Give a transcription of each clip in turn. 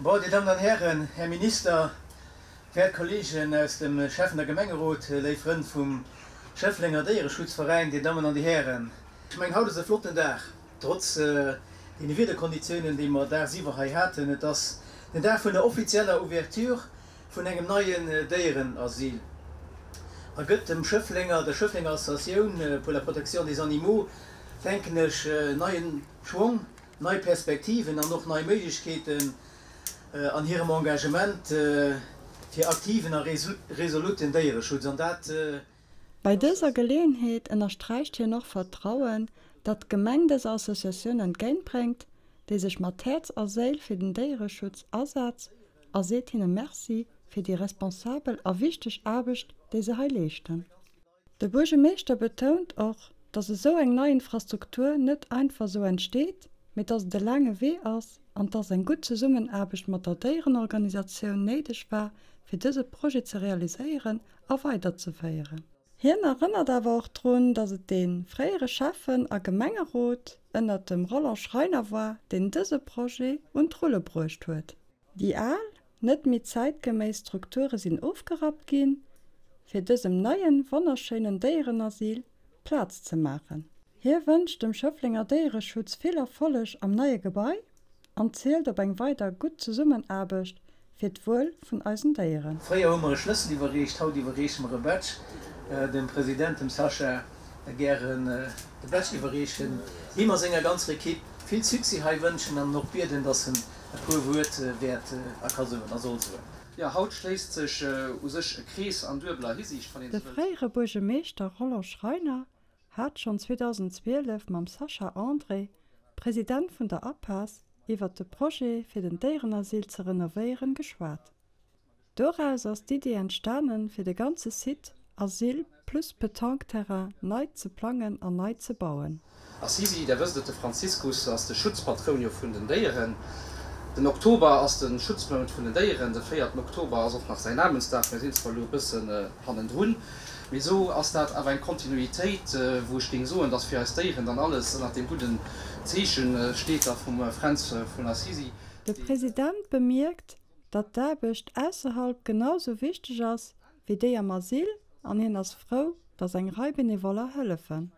Bon, Dir Dammen an Hären, Här Minister, wäert Kolleegen aus dem Schäffen a Gemengerot, léif Frënn vum Schëfflenger Déiereschutzveräin, Dir Dammen an Dir Hären. Ech mengen, haut ass e flotten Dag, trotz deene Wiederkonditiounen, déi mer dagsiwwer hei haten. Et ass den Dag vun der offizieller Ouverture vun engem neien Déierenasyl a gëtt dem Schëfflenger, der Schëfflenger Associatioun pour la protection des animaux, denken ech, neien Schwong, nei Perspektiven an och nei Méiglechkeeten an hirem Engagement fir aktiven a resoluten Déiereschutz. An dat. Bei dëser Geleeënheet ënnersträicht hien och Vertrauen, datt d'Gemeng dëser Associatioun entgéintbréngt, déi sech mat Häerz a Séil fir den Déiereschutz asetzt a seet hinne Merci fir déi responsabel a wichteg Aarbecht, déi se hei leeschten. De Buergemeeschter betount och, datt esou eng nei Infrastruktur net einfach esou entsteet, mee datt et e laange Wee ass an datt eng gutt Zesummenaarbecht mat der Déierenorganisatioun néideg war, fir dëse Projet ze realiséieren a weiderzeféieren. Hien erënnert awer och drun, datt et dee fréiere Schäffen a Gemengerot ënnert dem Roland Schreiner war, deen dëse Projet un d'Rulle bruecht huet. Déi al, net méi zäitgeméiss Strukture sinn ofgerappt ginn, fir dësem neien, wonnerschéinen Déierenasyl Plaz ze maachen. Hie wënscht dem Schëfflenger Déiereschutz vill Erfolleg am neie Gebai an zielt op eng weider gutt Zesummenaarbecht fir d'Wuel vun eisen Déieren. Fréier hu mer e Schlëssel iwwerreecht, haut iwwerreeche mer e Badge. Dem President, dem Sascha, gären de Badge iwwerreechen, him a senger ganzer Equipe vill Succès hei wënschen an en och bieden, dass en e puer Wuert wäert a ka soen a soll soen. Jo, haut schléisst sech u sech e Krees an duebeler Hisiicht, wann een De esou wëllt. fréiere Buergemeeschter Roland Schreiner hat schonn 2012 mam Sascha André, President vun der APAS, iwwert de Projet fir den Déierenasyl ze renovéieren geschwat. Doraus ass d'Iddi entstanen, fir de ganze Site, Asyl plus Petanque-Terrain, nei ze plangen an nei ze bauen. Assisi, där wësst et, de Franziskus ass de Schutzpatroun jo vun den Déieren. Den Oktober ass de Schutzmount vun den Déieren. De véierten Oktober ass och nach säin Namensdag. Mir sinn zwar elo e bëssen hannendrun, mee esou ass dat awer eng Kontinuitéit, wou ech géing soen, dass fir eis Déieren dann alles ënnert deem gudden Zeeche steet da vum Fränz vun Assisi, De deen. President bemierkt, datt d'Aarbecht ausserhalb genau sou wichteg ass wéi déi am Asyl an hien ass frou, datt eng Rei Benevoller hëllefen.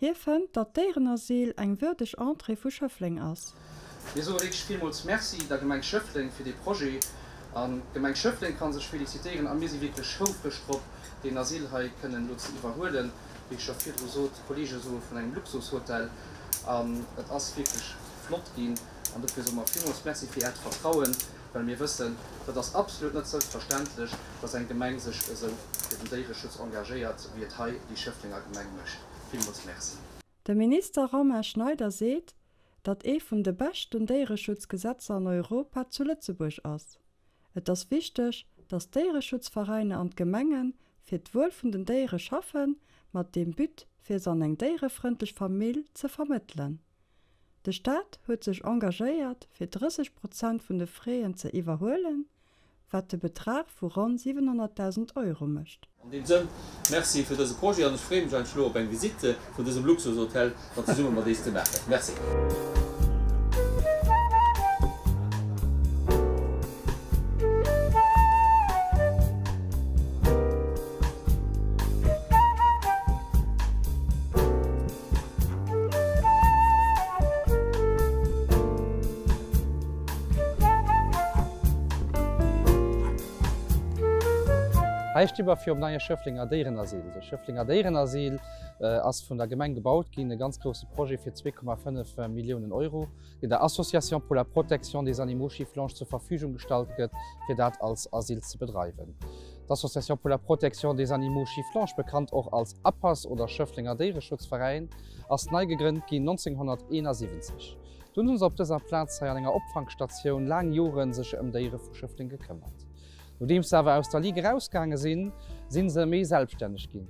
Hie fënnt, datt d'Déierenasyl eng würdeg Entrée vu Schëffleng ass. Mir soe wierklech villmools Merci der Gemeng Schëffleng fir dee Projet. An d'Gemeng Schëffleng ka sech felicitéieren a mir si wierklech houfreg drop, deen Asyl hei kënnen elo ze iwwerhuelen. Wéi ech scho virdru sot, d'Kollege soe vun engem Luxushotel an et ass wierklech flott ginn. An dofir soe mer villmools Merci fir Äert Vertrauen, well mir wëssen, dat ass absolut net selbstverständlech, dass eng Gemeng sech esou fir den Déiereschutz engagéiert, wéi et hei déi Schëfflenger Gemeng mécht. Villmools Merci. De Minister Romain Schneider seet, datt ee vun de beschten Déiereschutzgesetzer an Europa zu Lëtzebuerg ass. Et ass wichteg, datt d'Déiereschutzveräiner an d'Gemenge fir d'Wuel vun den Déiere schaffen, mat deem But fir se an eng déierefrëndlech Famill ze vermëttelen. De Staat huet sech engagéiert fir 30 Prozent vun de Fräen ze iwwerhuelen, wat de Betrag vu ronn 700.000 Euro mécht. An deem Sënn, Merci fir dëse Projet an ech freeë mech eigentlech elo op eng Visite vun dësem Luxushotel dann zesumme mat Iech ze maachen. Merci. Hei sti mer virum neie Schëfflenger Déierenasyl. De Schëfflenger Déierenasyl ass vun der Gemeng gebaut ginn, e ganz grousse Projet fir 2,5 Milliounen Euro, deen der Association pour la protection des animaux Schifflange zur Verfügung gestallt gëtt, fir dat als Asyl ze bedreiwen. D'Association pour la protection des animaux Schifflange, bekannt och als APAS oder Schëfflenger Déiereschutzveräin, ass nei gegrënnt ginn 1971. Dunn hu se op dëser Plaz hei an enger Opfangstatioun laang Jore sech ëm Déiere vu Schëffleng gekëmmert. Nodeems se awer aus der Ligue erausgaange sinn, si se méi selbststänneg ginn.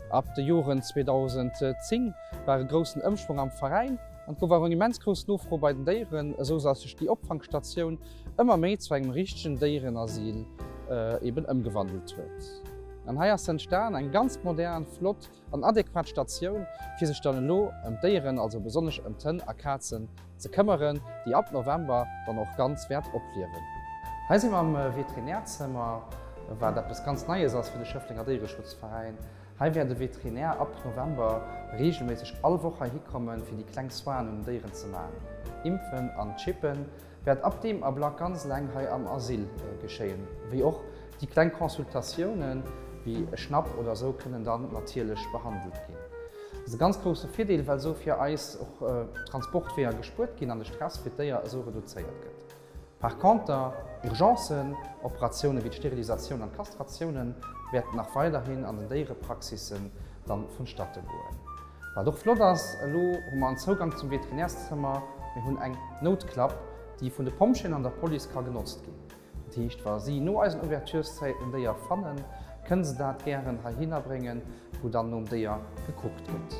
Ab de Joren 2010 war e groussen Ëmschwong am Veräin an et gouf awer eng immens grouss Nofro bei den Déieren, esou dass sech déi Opfangstatioun ëmmer méi zu engem richtegen Déierenasyl eben ëmgewandelt huet. An hei ass entstan eng ganz modern, flott an adequat Statioun, fir sech dann elo ëm d'Déieren, also besonnesch ëm d'Hënn a Kazen, ze këmmeren, déi ab November dann och ganz wäert opliewen. Hei si mer am Veterinärzëmmer, wat eppes ganz Neies ass fir de Schëfflenger Déiereschutzveräin. Hei wäert e Veterinär ab November reegelméisseg all Woch heihi kommen, fir déi kleng Soinen un den Déieren ze maachen. Impfen an Chippen wäert ab deem Ablack ganz eleng hei am Asyl geschéien, wéi och déi kleng Consultatiounen, wéi e Schnapp oder esou, kënnen dann natierlech behandelt ginn. Dat ass e ganz grousse Virdeel, well esou fir eis och Transportweeër gespuert ginn an de Stress fir d'Déier esou reduzéiert gëtt. Par conter, Urgencen, Operatioune wéi d'Sterilisatioun an d'Kastratioune wäerten nach weiderhin an den Déierepraxissen dann vonstatte goen. Wat och flott ass, elo hu mer en Zougang zum Veterinärszëmmer, mir hunn eng Noutklapp, déi vun de Pompjeeën an der Police ka genotzt ginn. Dat heescht, wa si no eisen Ouvertureszäiten en Déier fannen, kënne se dat gären heihinner bréngen, wou dann nom Déier gekuckt gëtt.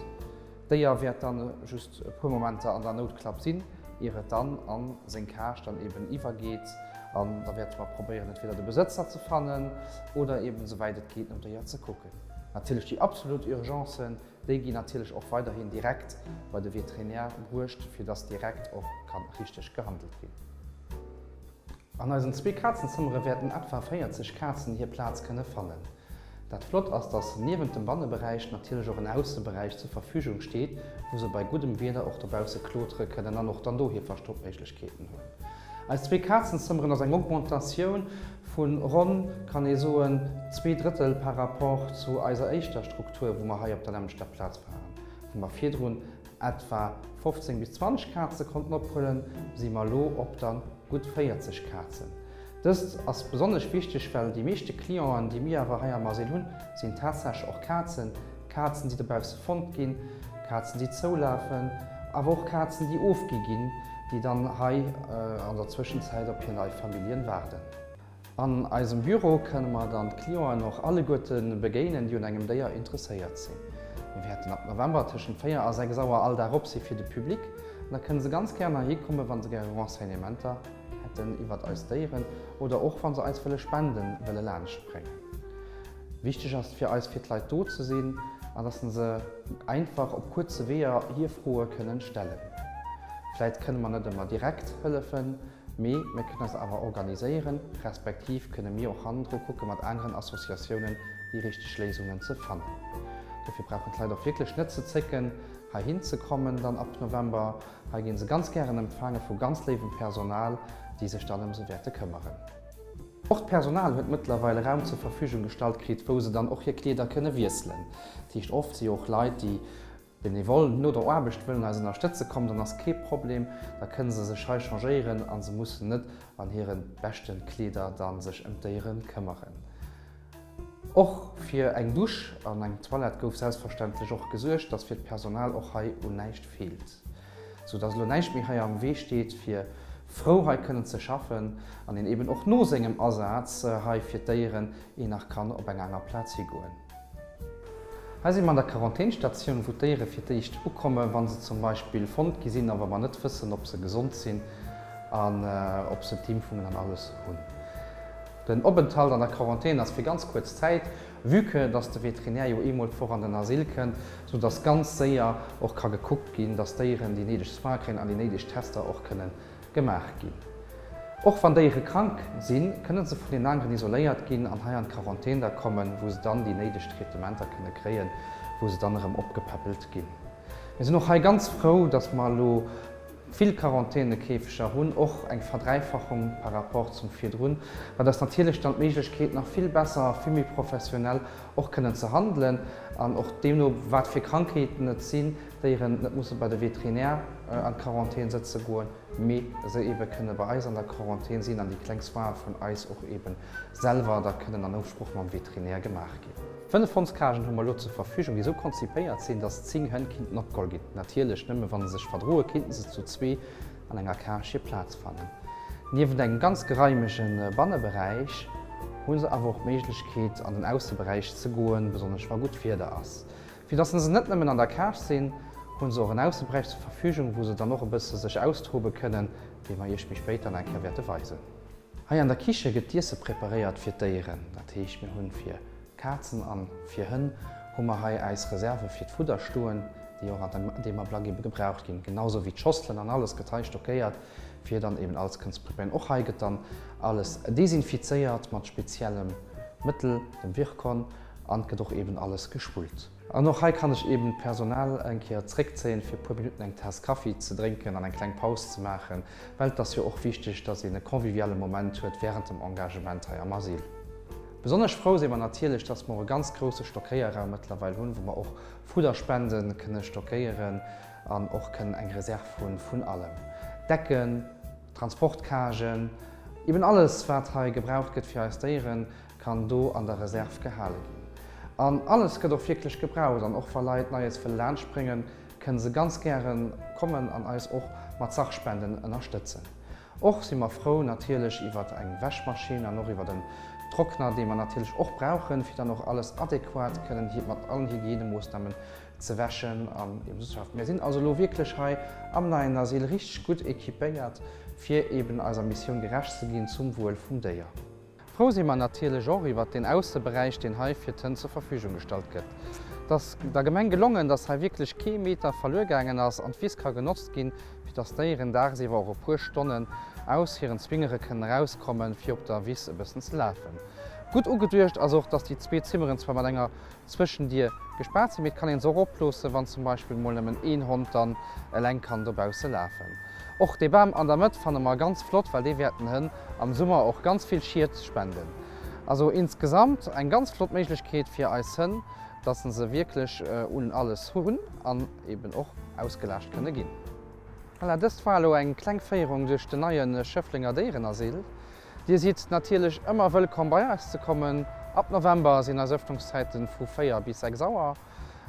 D'Déier wäert dann just e puer Momenter an der Noutklapp sinn, ier et dann a seng Cage dann eben iwwergeet. An da wäerte mer probéieren, entweder de Besëtzer ze fannen oder eben esouwäit et geet nom Déier ze kucken. Natierlech déi absolut Urgencen, déi ginn natierlech och weiderhin direkt bei de Veterinär bruecht, fir dass direkt och ka richteg gehandelt ginn. An eisen zwee Kazenzëmmere wäerten etwa 40 Kazen hir Plaz kënne fannen. Dat flott ass, dass niewent dem Banneberäich natierlech och en Ausseberäich zur Verfügung steet, wou se bei guddem Wieder och dobausse klotere kënnen an och dann do hir Verstoppméiglechkeeten hunn. Eis zwee Kazenzëmmeren ass eng Augmentatioun vu ronn, kann ee soen, 2 Drëttel par rapport zu eiser éischter Struktur, wou mer hei op der nämmlechter Plaz waren, wou mer virdrun etwa 15 bis 20 Kaze konnten ophuelen, si mer elo op dann gutt 40 Kazen. Dëst ass besonnesch wichteg, well déi meeschte Clienten, déi mir awer hei am Asyl hunn, sinn tatsächlech och Kazen. Kazen, déi dobausse fonnt ginn, Kazen, déi zoulafen, awer och Kazen, déi ofgi ginn, déi dann hei an der Zwëschenzäit op hir nei Familljen waarden. An eisem Büro kënne mer dann d'Clienten och alleguerte begéinen, déi un engem Déier interesséiert sinn. Mir wäerten ab November tëschent 4 a 6 Auer all Dag op si fir de Public an da kënne se ganz gären heihi kommen, wa se gäre Renseignementer hätten iwwert eis Déieren oder och wa se eis wëlle Spenden wëlle laanschtbréngen. Wichteg ass et fir eis, fir d'Leit do ze sinn an dass se einfach op kuerze Weeër hir Froe kënnen stellen. Vläit kënne mer net ëmmer direkt hëllefen, Mee mir kënnen eis awer organiséieren, respektiv kënne mir och hannendru kucke mat aneren Associatiounen déi richteg Léisungen ze fannen. Dofir brauchen d'Leit och wierklech net ze zécken, heihin ze kommen dann ab November. Hei gi se ganz gären empfaange vu ganz léiwem Personal, déi sech dann ëm se wäerte këmmeren. Och d'Personal huet mëttlerweil Raum zur Verfügung gestallt kritt, wou se dann och hir Kleeder kënne wiesselen. Dat heescht, oft si jo och Leit, déi Benevole no der Aarbecht wëllen eis ënnerstëtze kommen, dann ass kee Problem, da kënne se sech hei changéieren a se mussen net an hire beschte Kleeder da sech ëm d'Déiere këmmeren. Och fir eng Dusch an eng Toilette gouf selbstverständlech och gesuergt, dass fir d'Personal och hei un näischt feelt, sou dass elo näischt méi hei am Wee steet fir frou hei kënnen ze schaffen an een eben och no sengem Asaz hei fir d'Déieren een nach kann op eng aner Plaz higoen. Hei si mer an der Quarantänsstatioun, wou d'Déiere fir d'éischt ukommen, wa se zum Beispill fonnt gi sinn a wa mer net wëssen, ob se gesond sinn an ob se d'Impfungen an alles hunn. Den Openthalt an der Quarantän ass fir ganz kuerz Zäit, vue que dass de Veterinär jo eemol d'Woch an den Asyl kënnt, sou dass ganz séier och ka gekuckt ginn, dass d'Déieren déi néideg Soine kréien an déi néideg Tester och kënnen gemaach ginn. Och wann Déiere krank sinn, kënne se vun den aneren isoléiert ginn an hei an d'Quarantän da kommen, wou se dann déi néideg Traitementer kënne kréien, wou se dann erëm opgepäppelt ginn. Mir sinn och hei ganz frou, dass mer elo vill Quarantänekäfeger hunn, och eng Verdräifachung par rapport zum virdrun, wat eis natierlech dann d'Méiglechkeet nach vill besser a vill méi professionell och kënnen ze handelen an och deemno wat fir Krankheeten et sinn, Déieren net musse bei de Veterinär an d'Quarantän sëtze goen, mee se eebe kënne bei eis an der Quarantän sinn an déi kleng Soine vun eis och eebe selwer da kënnen an Ofsprooch mam Veterinär gemaach ginn. 5 Hondscagen hu mer elo zur Verfügung, déi esou konzipéiert sinn, dass 10 Hënn kinnten opgeholl ginn. Natierlech nëmme wa se sech verdroe kinnten se zu zwee an enger Cage hir Plaz fannen. Niewent engem ganz geraimege Banneberäich hu se awer och d'Méiglechkeet an den Ausseberäich ze goen, besonnesch wa gutt Wieder ass. Fir dass se net nëmmen an der Cage sinn, hu se och en Ausseberäich zur Verfügung, wou se dann och e bësse sech austobe kënnen, dee mer iech méi spéit dann eng Kéier wäerte weisen. Hei an der Kiche gëtt d'Iesse preparéiert fir d'Déieren. Dat heescht, mir hunn fir. Kazen an fir Hënn hu mer hei äis Reserve fir d'Fudder stoen, déi och an deem Ablack ebe gebraucht ginn. Genau sou wéi d'Schosselen an alles gëtt hei stockéiert, fir dann eben alles kënnen ze preparéieren. Och hei gëtt dann alles desinfizéiert mat speziellem Mëttel, dem Virkon, an et gëtt och eben alles gespullt. An och hei kann ech eben d'Personal eng Kéier zréckzéien, fir e puer Minutten eng Taass Kaffi ze drénken an eng kleng Paus ze maachen, well et ass jo och wichteg, dass een e conviviale Moment huet während dem Engagement hei am Asyl. Besonnesch frou si mer natierlech, dass mer och e ganz grousse Stockéierraum mëttlerweil hunn, wou mer och Fudderspende kënne stockéieren an och kënnen eng Reserve hunn vun allem, Decken, Transportcagen, eben alles wat hei gebraucht gëtt fir eis Déieren, kann do an der Reserve gehale ginn. An alles gëtt och wierklech gebraucht an och wa Leit Neies wëlle laanschtbréngen, kënne se ganz gäre kommen an eis och mat Sachspenden ënnerstëtzen. Och si mer frou natierlech iwwert eng Wäschmaschinn an och iwwert en Trockner, dee mer natierlech och brauchen, fir dann och alles adequat kënnen mat allen Hygienemoossnamen ze wäschen an eben esou ze schaffen. Mir sinn also elo wierklech hei am neien Asyl richteg gutt équipéiert, fir eben eiser Missioun gerecht ze ginn zum Wuel vum Déier. Frou si mer natierlech och iwwert deen Ausseberäich, deen hei fir d'Hënn zur Verfügung gestallt gëtt. Et ass der Gemeng gelongen, dass hei wierklech kee Meter verluer gaangen ass an d'Wiss ka genotzt ginn, fir dass d'Déieren dagsiwwer och e puer Stonnen aus hiren Zwingere kënnen erauskommen, fir op der Wiss e bëssen ze lafen. Gutt ugeduecht ass och, dass déi zwee Zimmeren zwar mat enger Zwëschendier gespaart sinn, mee et kann een se och oploossen, wann zum Beispill mol nëmmen een Hond dann eleng kann dobausse lafen. Och dee Bam an der Mëtt fanne mer ganz flott, well dee wäert den Hënn am Summer och ganz vill Schied spenden. Also insgesamt eng ganz flott Méiglechkeet fir eis Hënn, dass se wierklech un alles hunn an eben och ausgelaascht kënne ginn. Voilà, dëst war elo eng kleng Féierung duerch den neie Schëfflenger Déierenasyl. Dir sidd natierlech ëmmer wëllkomm bei eis ze kommen. Ab November sinn eis Ëffnungszäiten vu 4 bis 6 Auer.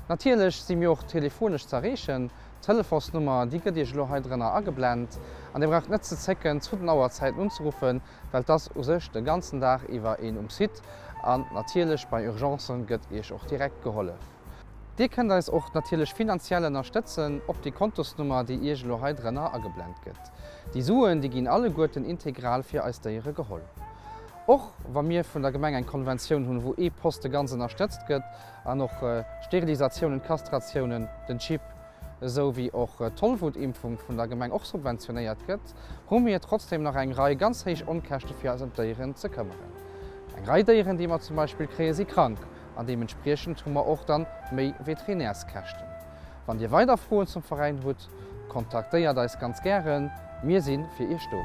Natierlech si mir och telefonesch ze erreechen. D'Telefonsnummer déi gëtt iech elo hei drënner ageblent an dir braucht net ze zécken zu den Auerzäiten unzeruffen, well 't ass u sech de ganzen Dag iwwer een um Site an natierlech bei Urgencen gëtt iech och direkt gehollef. Dir kënnt eis och natierlech finanziell ënnerstëtzen op déi Kontosnummer déi iech elo hei drënner ageblent gëtt. Déi Suen, déi ginn alleguerten integral fir eis Déiere geholl. Och wa mir vun der Gemeng eng Konventioun hunn, wou ee Poste ganz ënnerstëtzt gëtt an och Sterilisatiounen, Kastratiounen, den Chip esou wéi och d'Tollwutimpfung vun der Gemeng och subventionéiert gëtt, hu mir trotzdem nach eng Rei ganz héich Onkäschte fir eis ëm d'Déieren ze këmmeren. Eng Rei Déieren, déi mer zum Beispill kréien, si krank an deementspriechend hu mer och dann méi Veterinärskäschten. Wann Dir weider Froen zum Veräin hutt, kontaktéiert eis ganz gären, mir si fir Iech do.